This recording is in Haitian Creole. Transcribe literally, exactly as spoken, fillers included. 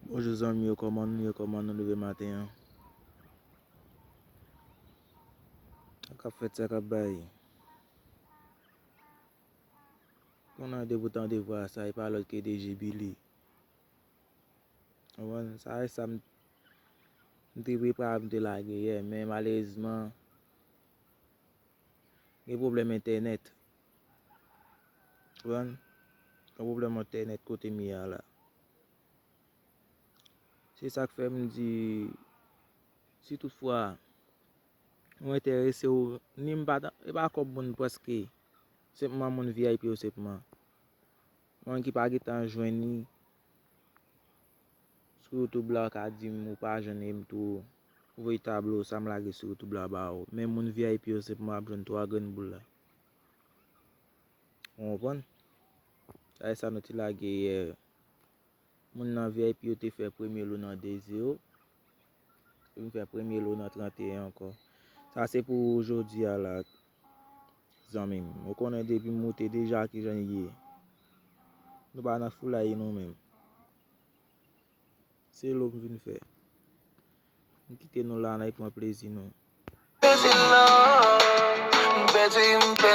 Bonjou zanmi yo, kòman nou ye, kòman nou leve maten an? Sa k ap fèt, sa k ap bay? Konnen depi w tande vwa sa, e pa lòt ke D J Billy. Konprann? Sa e sa m, m te prepare pou m te lage yè, men malerezman, gen pwoblèm entènèt. Konprann? Gen pwoblèm entènèt kote m ye a la. Se sa k fè m di, si toutfwa ou enterese w, ni m pa, e pa kòb moun prèske, senpman moun V I P yo senpman. Moun ki pa gentan jwenn li sou YouTube la ka di m ou pa jwenn li, m tou voye tablo sa m lage sou YouTube la ba ou. Men moun V I P yo senpman ap jwenn twa grenn boul la. Ou konprann? Sa e sa nou te lage yè. Moun nan V I P yo te fè premye lo nan de zewo. Epi m fè premye lo nan trannteyen ankò. Sa se pou jodi a la, zanmi m. Ou konnen depi m moute deja ki jan l ye. Nou pa nan foulay nou menm. Se lo m vin fè. M kite nou la, n al pran plezi nou. Pèdi lan, m pèdi, m pèdi.